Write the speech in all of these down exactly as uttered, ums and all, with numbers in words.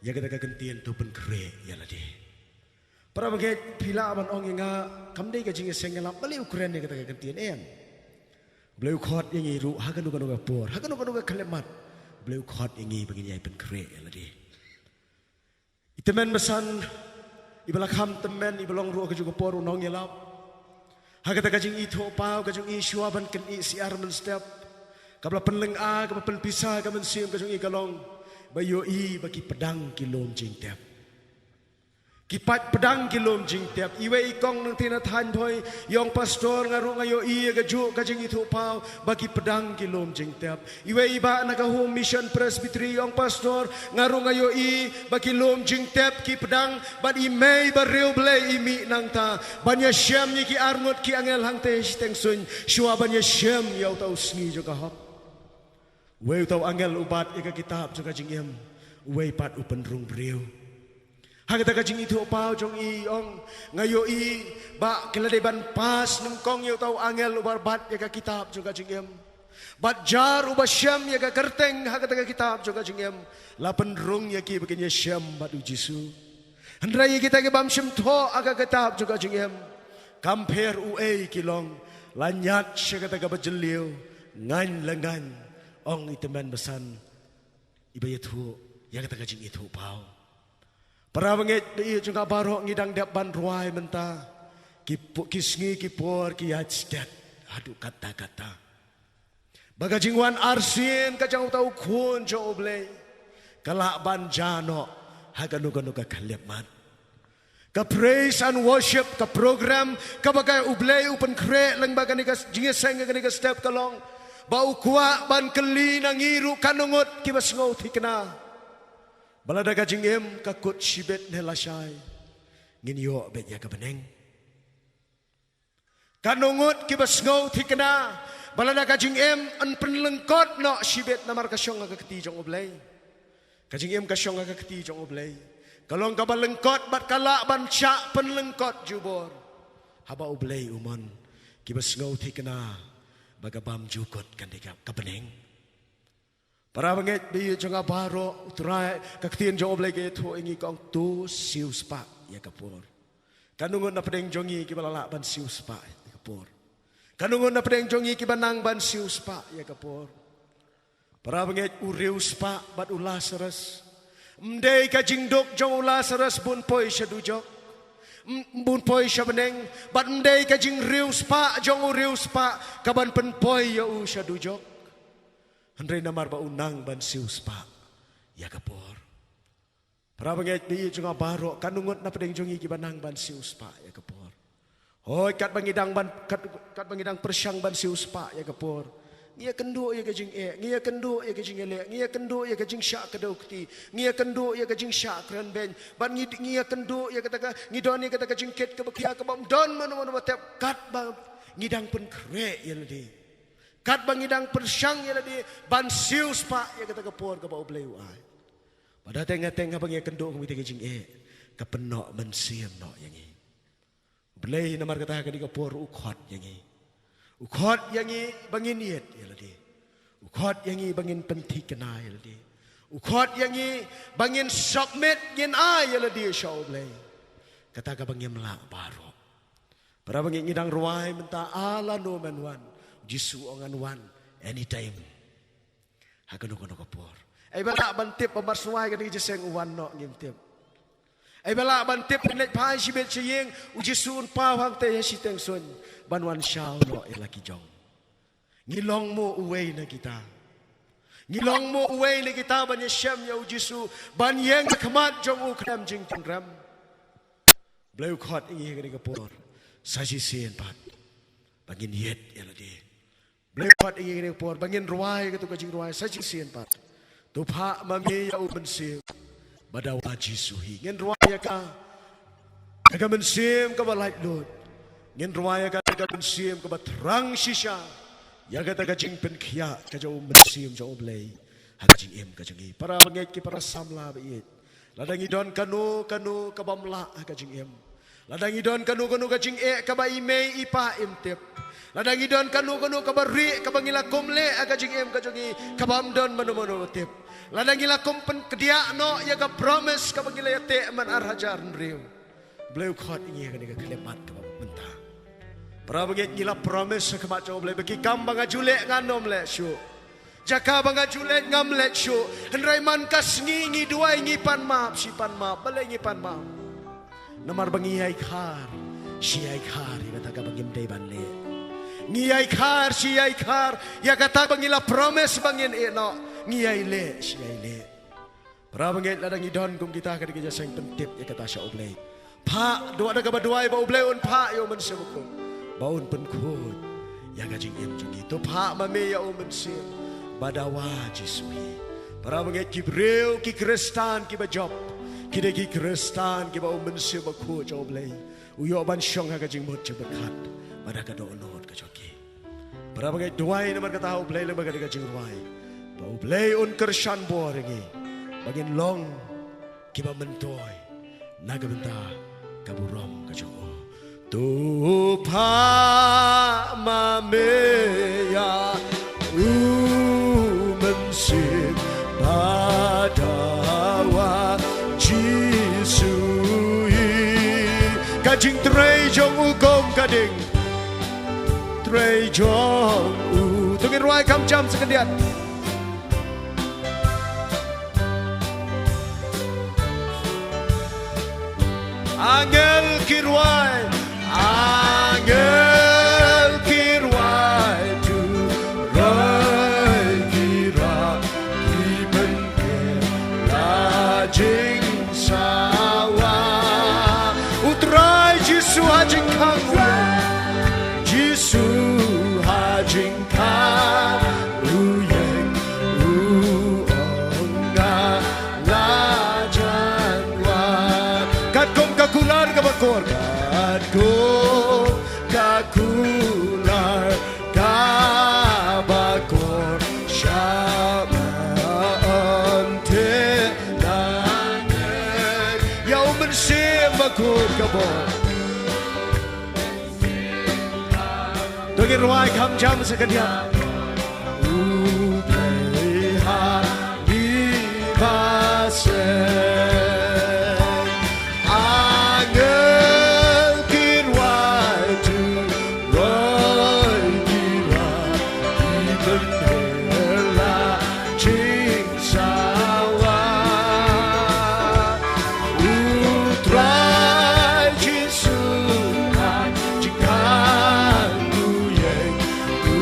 Ïa kata ka kyntien to pynkhreh ïa lade. Para bangeit, phi lah ban ong ïa nga, kam dei ka jingïaseng ïalap, balei u kren ïa kata ka kyntien, em? Balei u khot ïa ngi ruh ha kano kano ka por, ha kano kano ka khyllipmat? Balei u khot ïa ngi ba ngin ïai pynkhreh ïa lade? I tymmen basan iba la kham tymmen, iba long ruh ha kajuh ka por u nongïalap. Ha kata ka jingithuhpaw ka jong i, shuwa ban kynjah syiar mynstep, kaba la pynlynga, kaba pynpisa ka mynsiem ka jong i, ka long ba ïohi ba ki pdang ki lum jingtep. Ki paid pdang ki lum jingtep. Iwei i kong nangtei na thaiñ Bhoi i ong, pastor, nga ruh nga ïohi ïa kajuh ka jingithuhpaw ba ki pdang ki lum jingtep. Iwei i bah na ka Home Mission Presbytery i ong, pastor, nga ruh nga ïohi ba ki lum jingtep ki pdang, bad i mei ba riewblei i mih nangta ban ïashem ïa ki arngut ki angel hangtei shiteng suiñ, shuwa ban ïashem ïa uta u sngi jong ka hok. Uwei uta u angel u bat ïa ka kitab jong ka jingim, uwei pat u pynrung briew. Ha kata ka jingithuhpaw jong i i ong, nga ïohi ba ki la dei ban pass nyngkong ïa uta u angel uba bat ïa ka kitab jong ka jingim. Bad jar uba shem ïa ka kyrteng ha kata ka kitab jong ka jingim, la pynrung ïa ki ba kin ïashem bad u Jisu. Hynrei ïa kita ki bym shym thoh ha ka kitab jong ka jingim, kam pher uei ki long, la ñiad sha kata kaba jylliew, ngaiñ la ngaiñ, ong i tymmen basan iba ïathuh ïa kata ka jingithuhpaw. Para bangeit ba ïeit jong nga baroh, ngi dang dep ban rwai mynta. Ki pu-, ki sngi ki por ki ïaid stet haduh katta katta. Ba ka jingwan arsien ka jong uta u Khun jong U Blei ka lah ban jia noh ha kano kano ka khyllipmat. Ka praise and worship, ka program kaba ka U Blei u pynkhreh lyngba kane ka jingïaseng, kane ka step, ka long ba u kwah ban kylli na ngi ruh katno ngut kiba sngew thikna ba lada ka jingim ka kut shibit ne lashai, ngin ïoh beit ïa ka bneng. Katno ngut kiba sngew thikna ba lada ka jingim yn pynlyngkot noh shibit namar ka shong ha ka kti jong U Blei. Ka jingim ka shong ha ka kti jong U Blei, ka long kaba lyngkot bad ka lah ban shah pynlyngkot jubor haba U Blei u mon. Kiba sngew thikna ba ka bymjukut kan dei ka, ka bneng. Para bangeit ba ïeit jong nga baroh, U Trai, ka ktien jong U Blei ka ïathuh ïa ngi, ka ong, to siewspah ïa ka por. Katno ngut na pdeng jong ngi kiba la lah ban siewspah ïa ka por? Katno ngut na pdeng jong ngi kiba nang ban siewspah ïa ka por? Para bangeit, u riewspah bad u Lasarus, ym dei ka jingduk jong u Lasarus ban poi sha dujok, ym, ban poi sha bneng, bad ym dei ka jingriewspah jong u riewspah ka ban pynpoi ïa u sha dujok. Hynrei namar ba u nang ban siewspah ïa ka por. Para bangeit ba ïeit jong nga baroh, katno ngut na pdeng jong ngi kiba nang ban siewspah ïa ka por? Hooid, katba ngi dang ban, kat, katba ngi dang pyrshang ban siewspah ïa ka por, ngi ïakynduh ïa ka jingeh, ngi ïakynduh ïa ka jingïaleh, ngi ïakynduh ïa ka jingshah kdew kti, ngi ïakynduh ïa ka jingshah kren beiñ, bad ngi, ngi ïakynduh ïa kata ka, ngi don ïa kata ka jingkit kaba khia kaba ym don mano mano ba tep, katba ngi dang pynkhreh ïa lade, katba ngi dang pyrshang ïa lade ban siewspah ïa kata ka por kaba U Blei u ai. Bad ha teng ha teng haba ngi ïakynduh kum kita ki jingeh, ka pynnoh mynsiem noh ïa ngi. U Blei namar kata ha kane ka por u khot ïa ngi. U khot ïa ngi ba ngin ïeit ïa lade. U khot ïa ngi ba ngin pynthikna ïa lade. U khot ïa ngi ba ngin submit, ngin ai ïa lade sha U Blei. Kata kaba ngim lah baroh. Para bangeit, ngi dang rwai mynta, a lano men wan. U Jisu u ong, ngan wan anytime, ha kano kano ka por. Ai ba lah ban tip ba mar shuwa kane ka jingïaseng u wan noh, ngim tip. Ai ba lah ban tip, pynleit phai shibit sha ïing, U Jisu un paw hangtei ha shiteng suiñ ban wan shaw noh ïa la ki jong. Ngi long mo uwei na kita? Ngi long mo uwei na kita ban ïashem ïa U Jisu, ban ïeng ha khmat jong u khlem jingpynrem? Blei u khot ïa ngi ha kane ka por sa shisien pat ba ngin ïeit ïa lade. Blei u khot ïa ngi ha kane ka por ba ngin rwai katto ka jingrwai sa shisien pat. To phah ma me ïa u Mynsiem ba dawa Jisu hi. Ngin rwai ïa ka da ka mynsiem kaba laitluid. Ngin rwai ïa ka da ka mynsiem kaba thrang shisha ïa kata ka jingpynkhiah ka jong u Mynsiem jong U Blei ha ka jingim ka jong ngi. Para bangeit, ki para samla ba ïeit, lada ngi don kano kano ka bym lah ha ka jingim, Lada ngi don kano kano ka jingeh kaba i mei i pa im tip. Lada ngi don kano kano kaba rieh kaba ngi la kum leh ha ka jingim ka jong ngi kaba ym don mano mano ba tip. Lada ngi la kum pynkdiah noh ïa ka promise kaba ngi la ïateh man ar hajar hynriew. Blei u khot ïa ngi ha kane ka khyllipmat kaba mynta. Para bangeit, ngi la promise ha khmat jong U Blei ba ki kam ba nga ju leh ngan ym leh shuh. Jaka ba nga ju leit ngam leit shuh. Hynrei man ka sngi ngi duwai ngi pan map, shi pan map, balei ngi pan map? Namar ba ngi ïai khar, shi ïai khar ïa kata kaba ngim dei ban leh. Ngi ïai khar, shi ïai khar ïa kata ba ngi la promise ba ngin ïeh noh. Ngi ïai leh, shi ïai leh. Para bangeit, lada ngi don kum kita ka dei ka jingïaseng pyntip ïa kata sha U Blei. Phah, duwai da kaba duwai ba U Blei un phah ïa U Mynsiem Bakhuid ba un pynkhuid ïa ka jingim jong ngi. To phah ma me ïa U Mynsiem ba dawa Jisu hi. Para bangeit, ki briew, ki Khristan kiba jop, ki dei ki Khristan kiba U Mynsiem Bakhuid jong U Blei u ïoh ban shong ha ka jingmut jingpyrkhat bad ha ka dohnud ka jong ki. Para bangeit, duwai namar kata ha U Blei lyngba kane ka jingrwai ba U Blei un kyrshan bor ïa ngi ba ngin long kiba myntoi na ka bynta ka burom ka jong U. To phah ma me ïa U Mynsiem ba dawa Jisu hi. Ka jingtrei jong U kum ka ding trei jong U. To ngin rwai kham jam sa khyndiat. Angel ki rwai, angel ki rwai, tu roi ki ra, ki pynker la jingsawa. U Trai Jisu ha jingkhang, Jisu ha jingkhang, u ïeng, u ong nga la jan wan. Katkum ka kular kaba kor, katkum ka kular kaba kor, sha ba ym teh na ngi ïa U Mynsiem Bakhuid ka bor. To ngin rwai kham jam sa khyndiat. U Blei ha ngi ba seng. Angel ki rwai, tu roi ki ra, ki pynker la jingsawa. U Trai Jisu ha jingkhang, u ïeng, u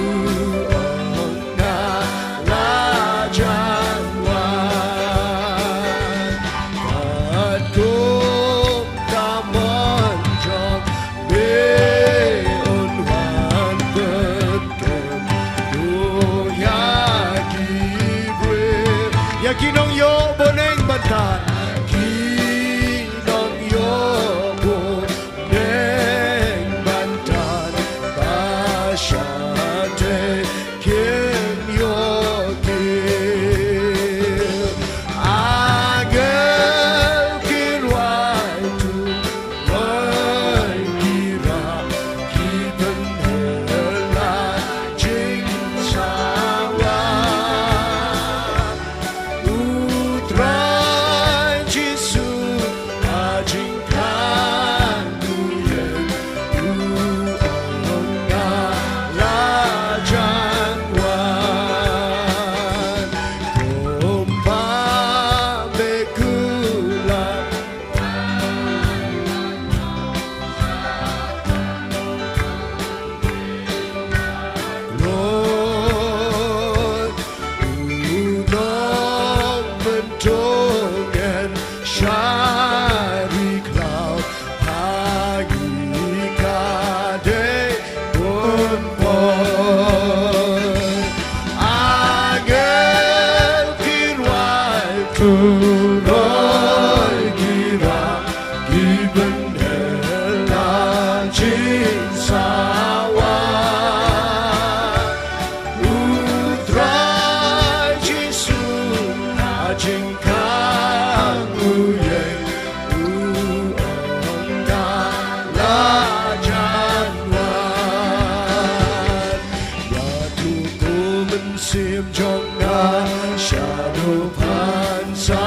Mynsiem jong nga sha u phan sa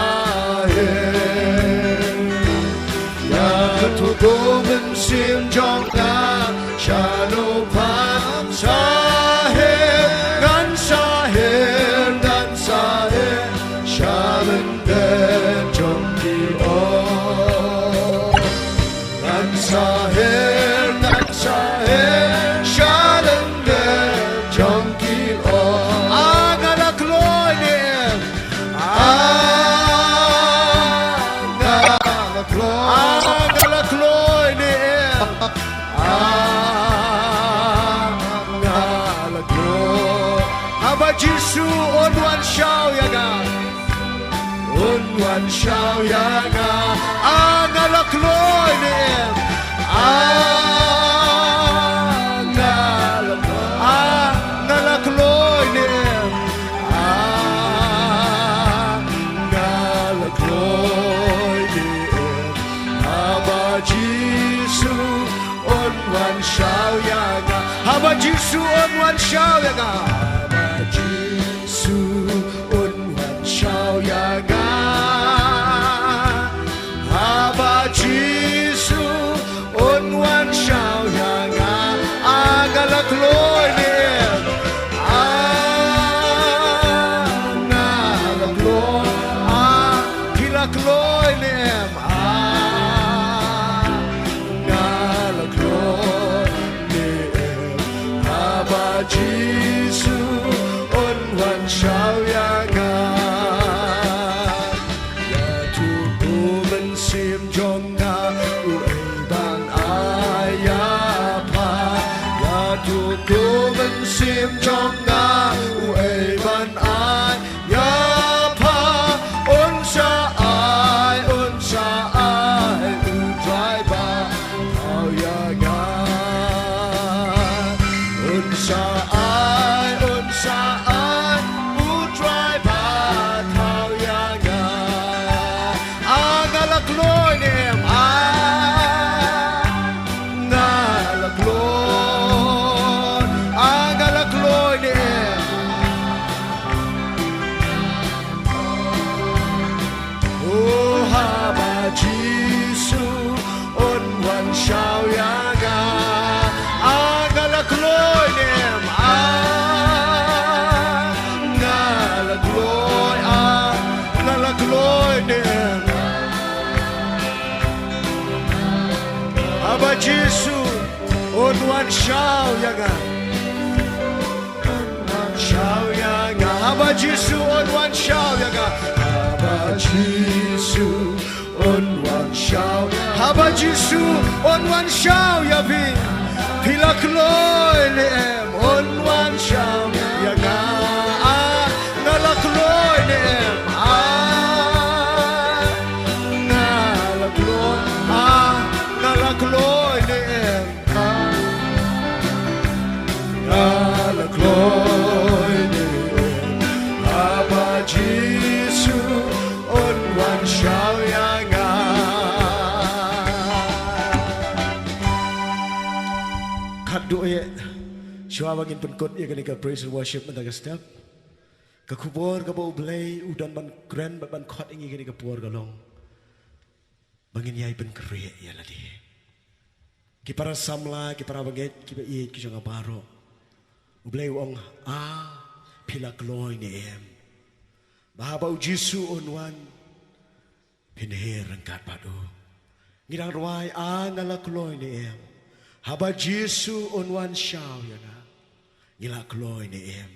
he. Ïa tu tu mynsiem jong nga sha u phan sa he. Ngan sa he, ngan sa he sha lyndet jong ki ong. Ngan sa he, ngan sa he sha lyndet jong ki ong. Ah, nga la kloi ne em. Ah, nga la kloi. Ah, nga la kloi ne em. Ah, nga la kloi. Haba Jisu un wan shaw ïa nga. Un wan shaw ïa nga. Ah, nga la kloi ne em. Ah, nga la, ah, nga la kloi ne em. Ah, nga la kloi ne em. Haba Jisu un wan shaw ïa nga. Haba Jisu un wan shaw ïa nga. Haba Jisu un wan shaw ïa nga. Haba Jisu un wan shaw ïa nga. Ah, nga la kloi ne em. Ah, nga la kloi. Ah, phi la kloi ne em. Ah, nga la kloi ne em. Haba Jisu un wan shaw ïa nga. Ïa tu tu mynsiem jong nga, uei ban ai ïa pha. Ïa tu tu mynsiem jong nga, uei ban ai ïa pha. Un sa ai, un sa ai u Trai ba thaw ïa nga. Un sa ai, un sa ai u Trai ba thaw ïa nga. Ah, nga la kloi ne em. Ah, nga la kloi. Ah, nga la kloi ne em. Oh, haba Jisu un wan shaw ïa nga. Ah, nga la kloi ne em. Ah, nga la kloi. Ah, nga la kloi ne em. Haba Jisu un wan shaw ïa nga. Shaw ïa nga. Haba Jisu un wan shaw ïa nga. Haba Jisu un wan shaw. Haba Jisu un wan shaw ïa phi. Phi la kloi ne em. Un wan shaw ïa nga. Ah, nga la kloi ne em. Ah, nga la kloi. Ah, nga la kloi ne em. Nga la kloi ne em. Haba Jisu un wan shaw ïa nga. Khatduh eh, shuwa ba ngin pynkut ïa kane ka praise and worship mynta ka step, ka khubor kaba U Blei u don ban kren bad ban khot ïa ngi kane ka por ka long ba ngin ïai pynkhreh ïa lade. Ki para samla, ki para bangeit, kiba ïeit ki jong nga baroh. U Blei u ong, ah, phi la kloi ne em? Ba haba U Jisu un wan, phin her ryngkat bad u. Ngi dang rwai, ah, nga la kloi ne em? Haba Jisu un wan shaw ïa nga, ngi la kloi ne em?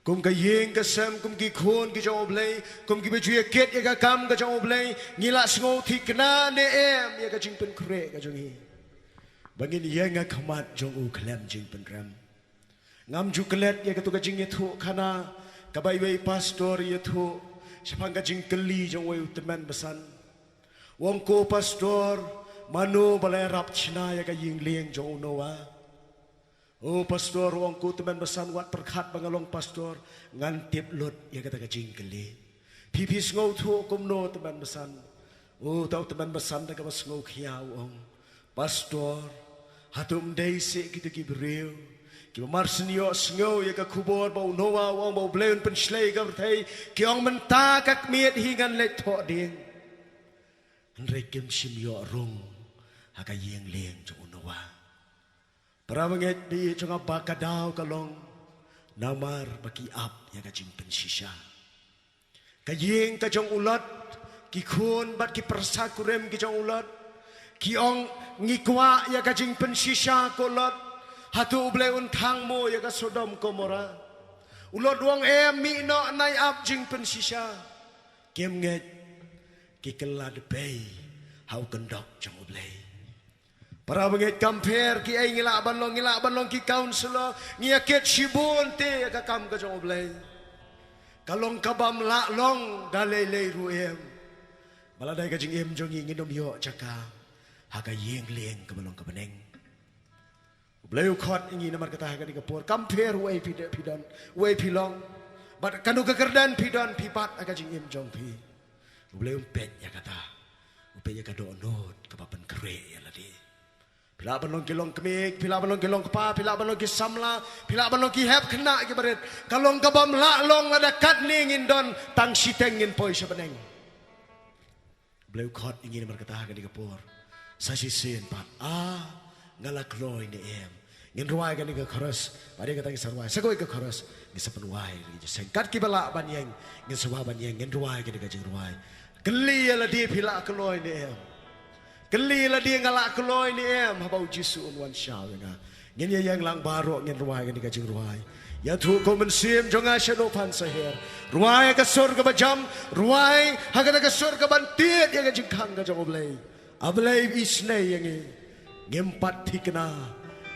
Kum ka ïing ka sem, kum ki khun ki jong U Blei, kum kiba ju ïa kit ïa ka kam ka jong U Blei, ngi la sngew thikna ne em ïa ka jingpynkhreh ka jong ngi, ba ngin ïeng ha khmat jong u khlem jingpynrem? Ngam ju klet ïa kato ka jingïathuh khana kaba iwei i pastor i ïathuh shaphang ka jingkylli jong uwei u tymmen basan. U ong, ko pastor, mano ba la ïarap shna ïa ka ïing lieng jong u Noah? O pastor, u ong, ko tymmen basan, wat pyrkhat ba nga long pastor ngan tip lut ïa kata ka jingkylli. Phi, phi sngewthuh kumno tymmen basan? O, uta u tymmen basan da kaba sngewkhia u ong, pastor, hato ym dei seh kito ki briew Kiba mar shen ïohsngew ïa ka khubor ba u Noah u ong ba U Blei un pynshlei ïa ka pyrthei, ki ong mynta ka khmied hi ngan leit thoh dieng. Hynrei kim shym ïoh rung ha ka ïing lieng jong u Noah. Para bangeit, ba ïa jong nga ba ka daw ka long namar ba ki ap ïa ka jingpynshisha. Ka ïing ka jong u Lot, ki khun bad ki pyrsa kurim ki jong u Lot, ki ong ngi kwah ïa ka jingpynshisha ko Lot, hato U Blei un thang mo ïa ka Sodom Gomorrah. U Lot u ong em, mih noh, nai ap jingpynshisha. Kim ngeit, ki kylla dpei ha u kyndok jong U Blei. Para bangeit, kam pher kiei ngi lah ban long, ngi lah ban long ki councillor, ngi ïa kit shibun te ïa ka kam ka jong U Blei. Ka long kabym lah long da lei lei ruh em. Ba la dei ka jingim jong ngi ngin ym ïoh jaka ha ka ïing lieng kaba long ka bneng. U Blei u khot ïa ngi namar kata ha kane ka por, kam pher uei phi de, phi don, uei phi long, bad kano ka kyrdan phi don, phi bat ha ka jingim jong phi, U Blei um peit ïa kata. U peit ïa ka dohnud kaba pynkhreh ïa lade. Phi lah ban long ki longkmie, phi lah ban long ki longkpa, phi lah ban long ki samla, phi lah ban long ki hep khynnah ki barit. Ka long kabym lah long lada katne ngin don tang shiteng ngin poi sha bneng. U Blei u khot ïa ngi namar kata ha kane ka por. Sa shisien pat, ah, nga la kloi ne em. Ngin rwai kane ka chorus. Bad ïa kata ngin sa rwai sa kawei ka chorus, ngin sa pynrwai ïa ka jingïaseng. Kat kiba lah ban ïeng, ngin sa wad ban ïeng, ngin rwai kane ka jingrwai. Kylli ïa lade, phi la kloi ne em. Kylli ïa lade, nga la kloi ne em haba U Jisu un wan shaw ïa nga. Ngin ïa ïeng lang baroh, ngin rwai kane ka jingrwai. Ïathuh ko mynsiem jong nga, shano phan sa her. Rwai ha ka sur kaba jam, rwai ha kata ka sur kaban tied ïa ka jingkhang ka jong U Blei. A Blei, isynei ïa ngi. Ngim pat thikna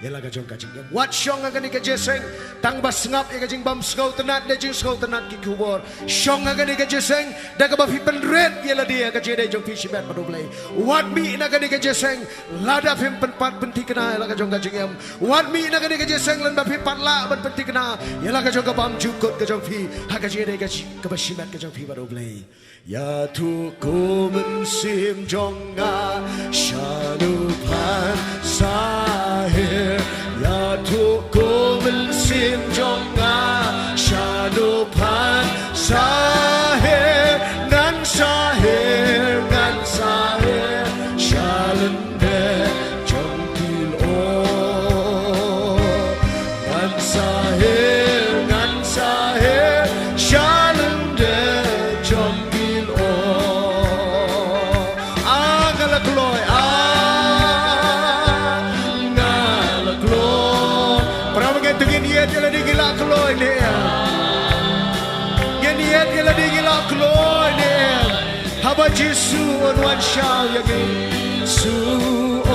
ïa la ka jong ka jingim. Wat shong ha kane ka jingïaseng tang ba sngap ïa ka jingbymsngewtynnat ne jingsngewtynnat ki khubor. Shong ha kane ka jingïaseng da kaba phi pynrit ïa lade ha ka jingïadei jong phi shimet bad U Blei. Wat mih na kane ka jingïaseng lada phim pynpat pynthikna ïa la ka jong ka jingim. Wat mih na kane ka jingïaseng lada phim pat lah ban pynthikna ïa la ka jong ka bymjukut ka jong phi ha ka jingïadei ka shi-, kaba shimet ka jong phi bad U Blei. Ïathuh ko mynsiem jong nga, shano phan sa her. Ïathuh ko mynsiem jong nga, shano phan sa her. Ngan sa her, ngan sa her sha lyndet jong ki lyoh. Ngan sa her, ngan sa her sha lyndet jong ki lyoh. Ah, nga la kloi, ah, nga la kloi. Para bangeit, to ngin ïeit ïa lade, ngi la kloi ne em. Ngin ïeit ïa lade, ngi la kloi ne em. Haba Jisu un wan shaw ïa ngi, Jisu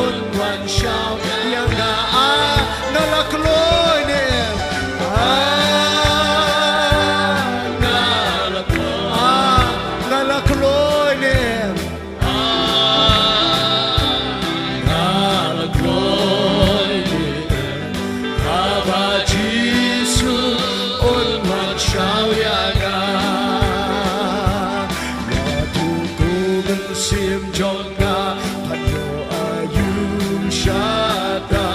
un wan shaw ïa nga, ah, nga la kloi ne em. Ah, nga la kloi, ah, nga la kloi ne em. Ah, nga la kloi ne em. Haba Jisu un wan shaw ïa nga. Ïathuh ko mynsiem jong nga, pynïoh aïu shata.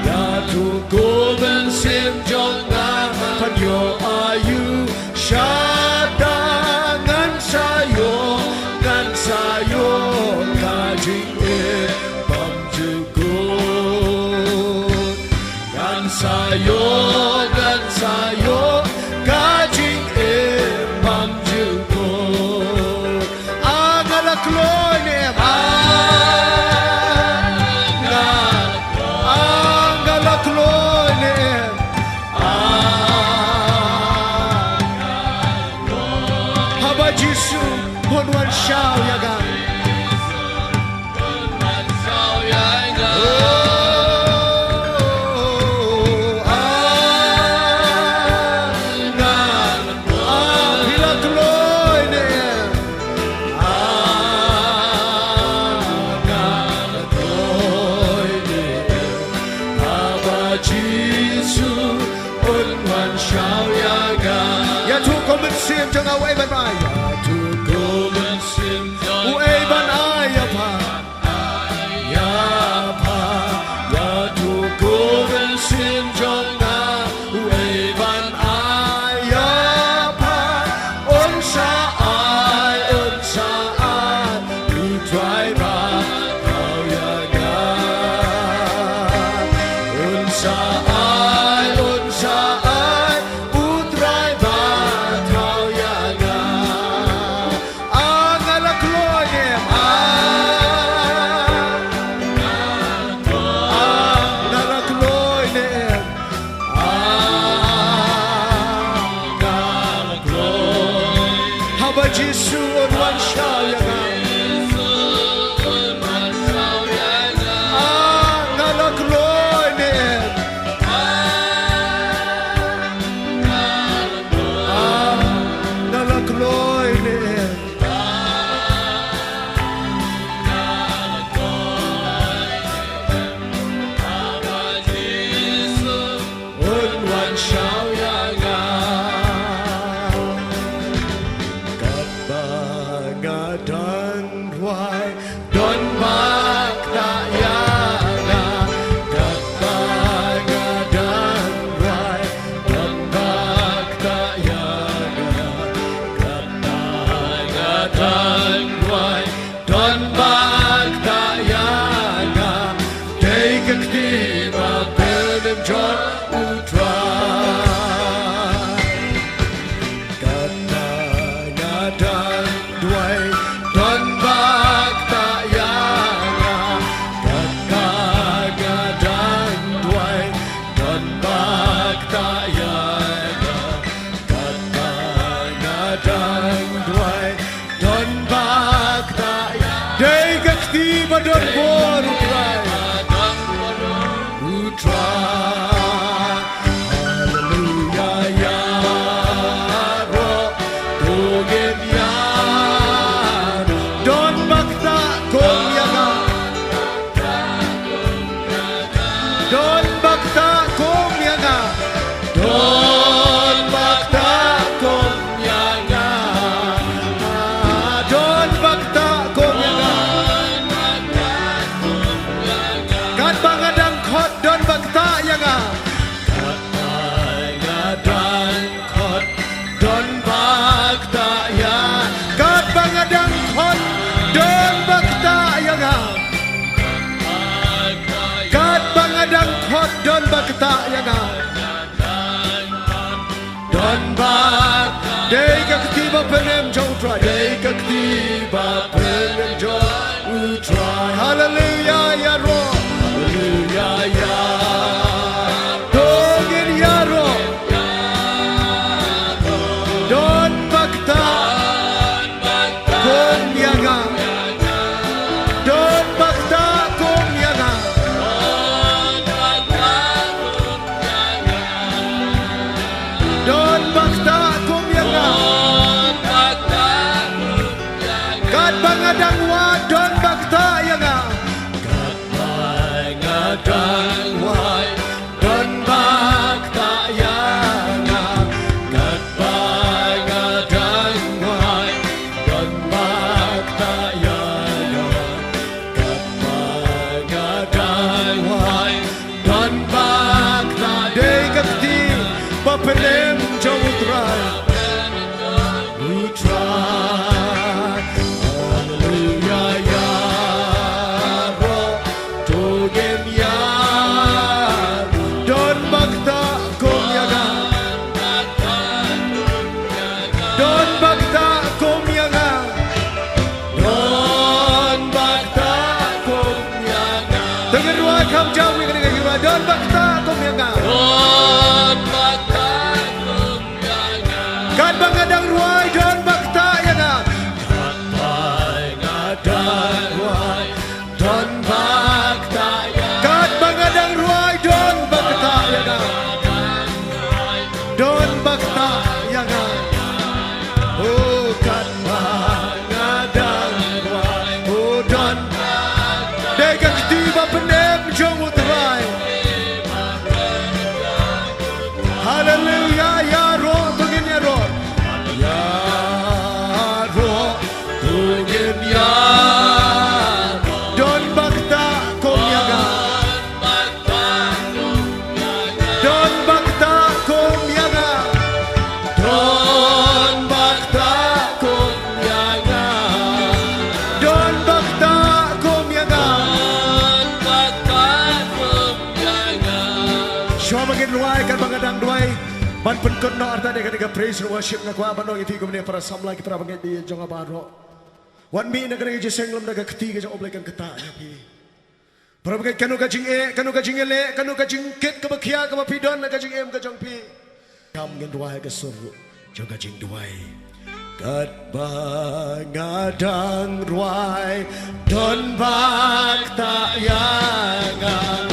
Ïathuh ko mynsiem jong nga, pynïoh aïu shata. Ngan sa ïoh, ngan sa ïoh ka jingim bymjukut. Ngan sa ïoh, ngan sa ïoh ka jingim bymjukut. Ah, nga la kloi ne em. Ah, nga, ah, nga la kloi ne em. Ah, haba Jisu un wan shaw ïa nga. Ïathuh ko mynsiem jong nga, uei ban ai? Ïathuh ko mynsiem jong nga, uei ban ai ïa pha? Ïa pha. Ïathuh ko mynsiem jong nga, Ba Jisu un wan shaw ïa nga. Ah, nga la kloi ne em. Ah, nga la kloi ne em. Un wan shaw ïa nga. Katba nga dang rwai, don ba ktah ïa nga. Katba nga dang rwai, don ba ktah ïa nga. Katba nga dang rwai, don ba ktah ïa nga. Dei ka kti ba pynim jong U Trai. Katba nga dang duwai, don ba ktah ïa nga. Katba nga dang duwai, don ba ktah ïa nga. Katba nga dang duwai, don ba ktah ïa. Dei ka kti ba don bor U Trai. U Trai. Haleluya, ïaroh, to ngin ïaroh. Don ba ktah kum ïa nga. Don ba ktah kum ïa nga. Don ba ktah kum ïa nga. Ah, don ba ktah kum ïa nga. Katba nga dang khot, don ba ktah ïa nga. Katba nga dang khot, don ba ktah ïa. Katba nga dang khot, don ba ktah ïa nga. Katba nga dang khot, don ba ktah ïa nga. Don ba. Dei ka kti ba pynim jong U Trai. Dei ka kti ba pynim jong U Trai. Haleluya, ïaroh. Haleluya, ïaroh. To ngin ïaroh. Don ba ktah kum ïa nga. Don ba ktah kum ïa nga. Don ba ktah kum ïa nga. Katba nga dang wad, don ba ktah ïa nga. Katba nga dang wad, don ba ktah ïa nga. Katba nga dang wad, don ba ktah ïa nga. Katba nga dang wad, don ba ktah. Dei ka kti ba pynim jong U Trai. U Trai. Haleluya, ïaroh, to ngin ïaroh. Don ba ktah kum ïa nga. Don ba ktah kum ïa nga. Don ba ktah kum ïa nga. To ngin rwai kham jaw ïa kane ka jingrwai. Don ba ktah kum ïa nga. Don ba ktah kum ïa nga. Katba nga dang rwai, don ba ktah ïa nga. Katba nga dang rwai, don ba ktah ïa. Katba nga dang rwai, don ba ktah ïa nga. Don ba ktah ïa nga. Oh, katba nga dang rwai, oh, don. Dei ka kti ba pynim jong U Trai. Haleluya, ïaroh, to ngin ïaroh. Ïaroh, to ngin ïaroh. Don ba ktah kum ïa nga. Don ba ktah kum ïa nga. Don ba ktah kum ïa nga. Don ba ktah kum ïa nga. Shuwa ba ngin rwai, katba nga dang duwai, ban pynkut noh artat ïa kane ka praise and worship, nga kwah ban ong ïa phi kumne, para samla, ki para bangeit jong nga baroh. Wat mih na kane ka jingïaseng lem da ka kti ka jong U Blei kan ktah ïa phi. Para bangeit, kano ka jingeh, kano ka jingïaleh, kano ka jingkit kaba khia kaba phi don na ka jingim ka jong phi. Kam ngin rwai ka sur jong ka jingduwai. Katba nga dang rwai, don bak ta ïa nga.